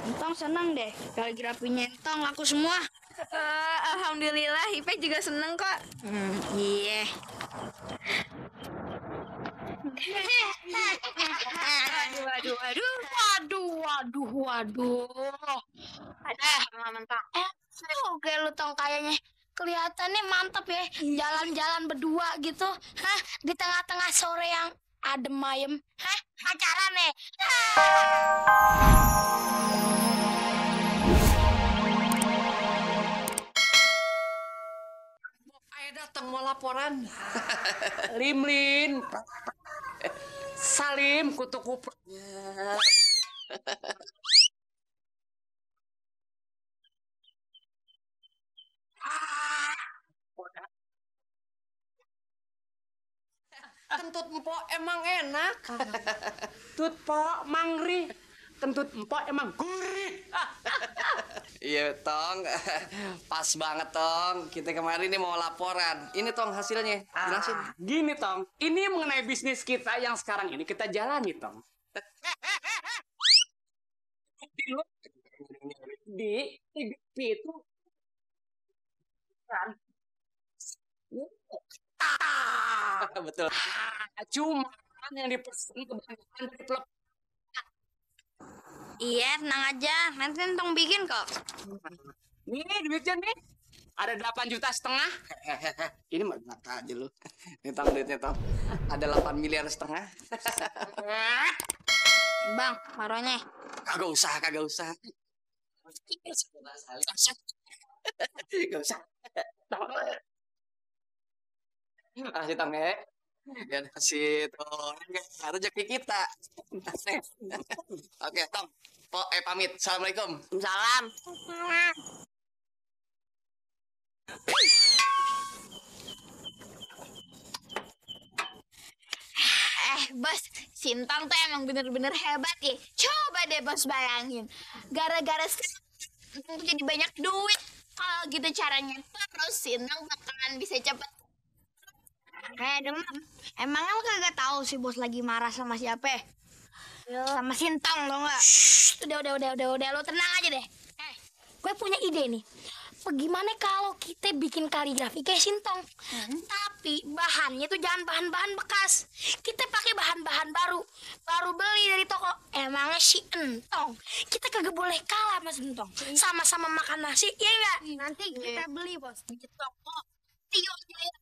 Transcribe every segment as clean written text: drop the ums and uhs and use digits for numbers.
Entong seneng deh. Kaligrafinya Entong laku semua. Alhamdulillah, Ipek juga seneng kok. Iya. Waduh. Ada mentang. Oke lu Tong kayaknya kelihatannya mantap ya. Jalan-jalan berdua gitu. Hah? Di tengah-tengah sore yang adem ayem. Hah? Pacaran nih. Ayo datang mau laporan. Limlin. Salim kutu kupernya. Kentut empok emang enak. Tut pok mangri. Kentut empok emang gurih. Iya, Tong. Pas banget, Tong. Kita kemarin nih mau laporan. Ini, Tong, hasilnya. Jelasin. Gini, Tong. Ini mengenai bisnis kita yang sekarang ini kita jalani, Tong. Di TGP itu kan. Betul. Cuma yang dipesan kebanyakan dari klub. Iya, tenang aja. Nanti Entong bikin kok. Nih, duitnya nih. Ada 8,5 juta. Ini mah mata aja lu. Nih, Tong, duitnya, Tong. Ada 8,5 miliar. Bang, maronya. Kagak usah. Gak usah. Kasih, Tong, ya. Ya, kasih, Tong. Rezeki kita. Oke, Tong. Pamit. Assalamualaikum. Salam. Bos, Sintong tuh emang bener-bener hebat ya. Coba deh bos bayangin. Gara-gara Sintong tuh jadi banyak duit. Kalau gitu caranya terus Sintong bakalan bisa cepet. Demam. Emangnya lo kagak tahu sih bos lagi marah sama siapa? Sama Sintong lo nggak? Udah, lo tenang aja deh. Gue punya ide nih. Bagaimana kalau kita bikin kaligrafi kayak Sintong? Tapi bahannya tuh jangan bahan-bahan bekas. Kita pakai bahan-bahan baru beli dari toko. Emangnya si Entong, kita kagak boleh kalah mas Entong. Sama-sama makan nasi, ya enggak? Nanti kita beli bos di toko. Tio aja.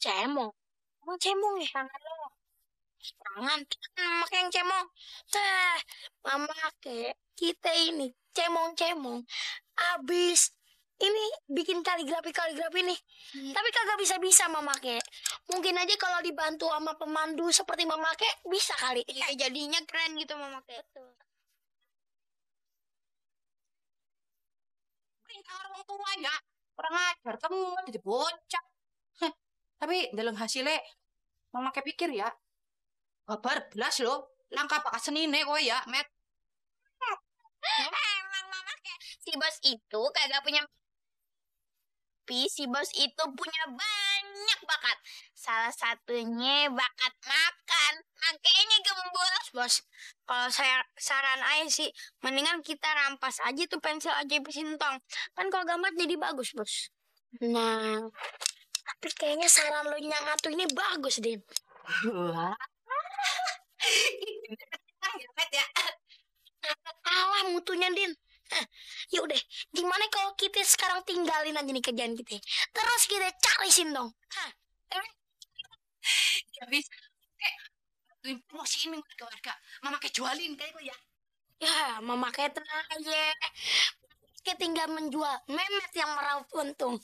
Cemong. Emang cemong ya? Tangan lo. Tangan. Mama yang cemong. Mama kita ini cemong-cemong. Abis ini bikin kaligrafi nih. Tapi kagak bisa Mama Kek. Mungkin aja kalau dibantu sama pemandu seperti Mama Kek bisa kali. Jadinya keren gitu Mama Kek. Perintah orang tua ya. Kurang ajar kamu jadi bocah. Tapi dalam hasilnya mama kepikir ya. Kabar belas loh. Langkah pak senine kok ya, Met. Emang Mama Kek si bos itu kagak punya. Tapi si bos itu punya banyak bakat. Salah satunya bakat makan. Makanya gembos, bos. Kalau saya saran aja sih, mendingan kita rampas aja tuh pensil ajaib Sintong. Kan kalau gambar jadi bagus, bos. Nah, tapi kayaknya saran lo yang ngatu ini bagus, Din. Ya. Alah mutunya, Din. Ya udah, gimana kalau kita sekarang tinggalin aja nih kerjaan kita, terus kita cari Sintong. Ya bis, kayak promosiin minggu ke warga. Mama kayak jualin kayak gue ya. Ya, Mama kayak tenang aja. Kita tinggal menjual memet yang meraup untung.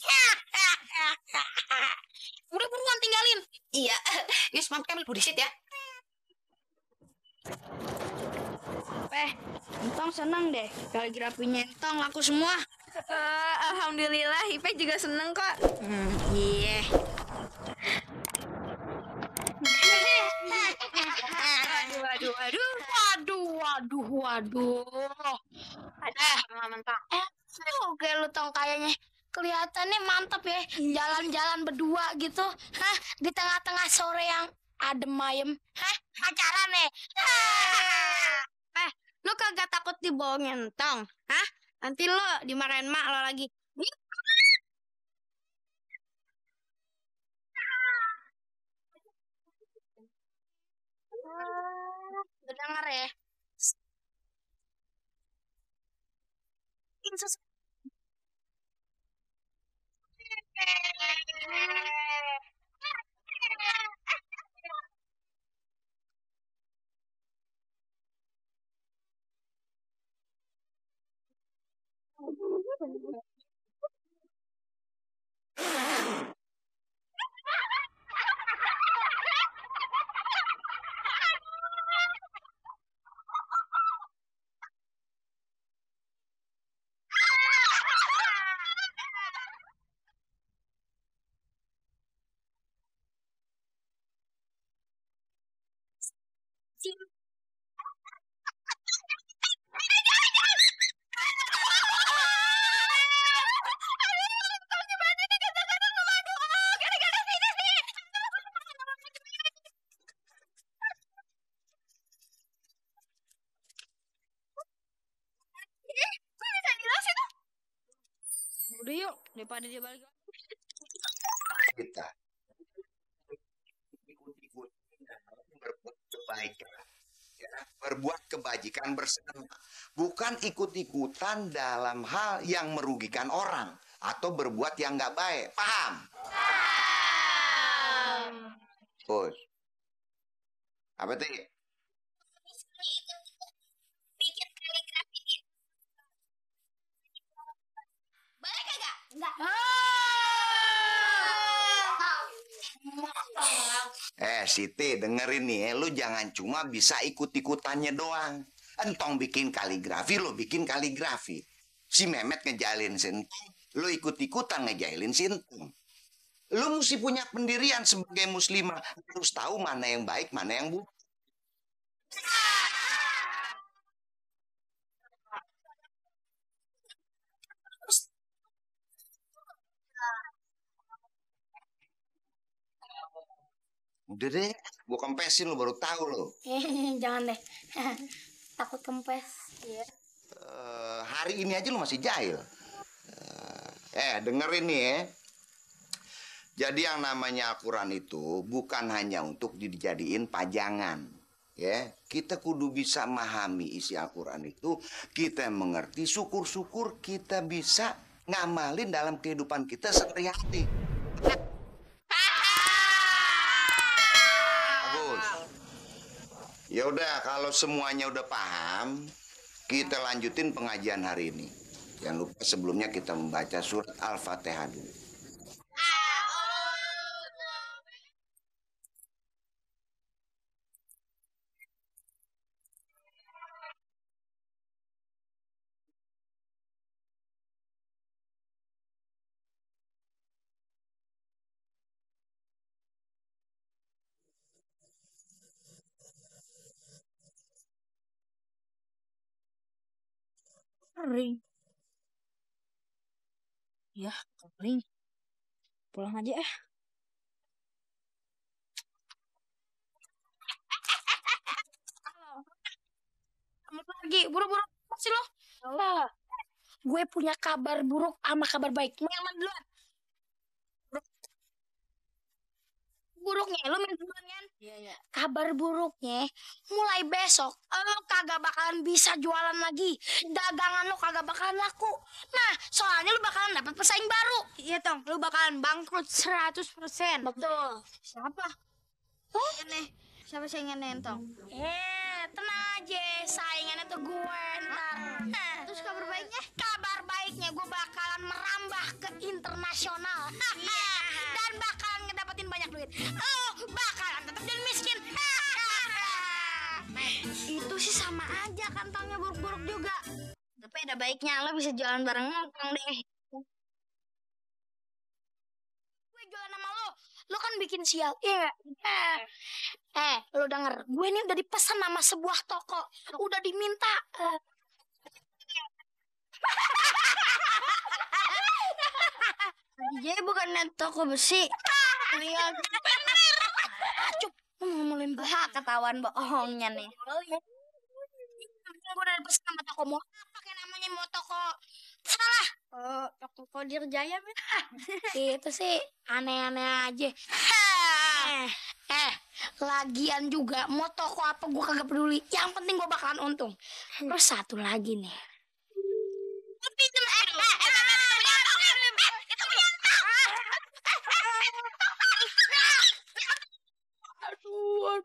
Udah buruan tinggalin. Iya, Yus, Mama kayak budi sit ya. Entong seneng deh. Kaligrafinya Entong laku semua. Alhamdulillah, Ipek juga seneng kok. Iya. Waduh. Mentang. Oke lu Tong kayaknya kelihatannya mantap ya jalan-jalan berdua gitu. Hah? Di tengah-tengah sore yang adem ayem. Hah? Pacaran nih. Lu kagak takut dibohongin Entong? Hah? Nanti lo dimarahin mak lo lagi. Dengar ya. Udah yuk, daripada dia balik. Kita ikut-ikut berbuat kebaikan, ya, berbuat kebajikan bersama, bukan ikut-ikutan dalam hal yang merugikan orang atau berbuat yang nggak baik. Paham? Bos, apa tuh? Bikin kaligrafi. Boleh kagak? Enggak. Siti, dengerin nih, lu jangan cuma bisa ikut-ikutannya doang. Entong bikin kaligrafi, lu bikin kaligrafi. Si Mehmet ngejalin si Entong, lu ikut-ikutan ngejalin si Entong. Lu mesti punya pendirian sebagai muslimah, harus tahu mana yang baik, mana yang buruk. Udah deh, gua kempesin lu baru tahu lo. Jangan deh. Takut kempes. Iya. Hari ini aja lu masih jahil. Dengerin nih ya. Jadi yang namanya Al-Quran itu bukan hanya untuk dijadiin pajangan. Ya, kita kudu bisa memahami isi Al-Quran itu. Kita mengerti, syukur-syukur kita bisa ngamalin dalam kehidupan kita sehari-hari. Ya udah, kalau semuanya udah paham, kita lanjutin pengajian hari ini. Jangan lupa sebelumnya kita membaca surat Al-Fatihah dulu. Kering. Ya, kering. Pulang aja Selamat pagi, buru-buru masih lo. Gue punya kabar buruk sama kabar baik. Mau yang mana duluan? Buruknya, lo minum duluan kan? Iya. Kabar buruknya, mulai besok lo kagak bakalan bisa jualan lagi. Dagangan lo kagak bakalan laku. Nah, soalnya lo bakalan dapat pesaing baru. Iya, Tong. Lu bakalan bangkrut 100%. Betul. Siapa? Ini. Siapa saingannya, Tong? Tenang aja, saingannya tuh gue ntar. Terus kabar baiknya? Kabar baiknya gue bakalan merambah ke internasional. Dan bakalan ngedapetin banyak duit. Lo bakalan tetap dan miskin. aja kantongnya buruk-buruk juga. Tapi ada baiknya lo bisa jualan bareng ngongkong deh. Gue jualan sama lo kan bikin sial, iya nggak? Lo denger, gue ini udah dipesan sama sebuah toko, udah diminta. Jadi bukannya toko besi. Iya. Acup, ngomongin Ketahuan bohongnya nih. gue udah dipesan sama toko mau apa kayak namanya mau toko Toko Dirjaya, men. itu sih aneh-aneh aja. Lagian juga mau toko apa gue kagak peduli. Yang penting gue bakalan untung. Terus satu lagi nih. Aduh.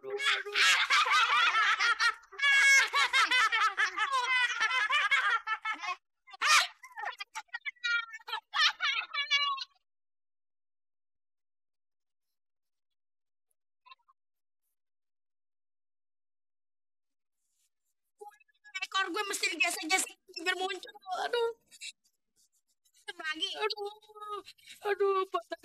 Ekor gue mesti gesek-gesek biar muncul. Aduh. Lagi. Aduh, badan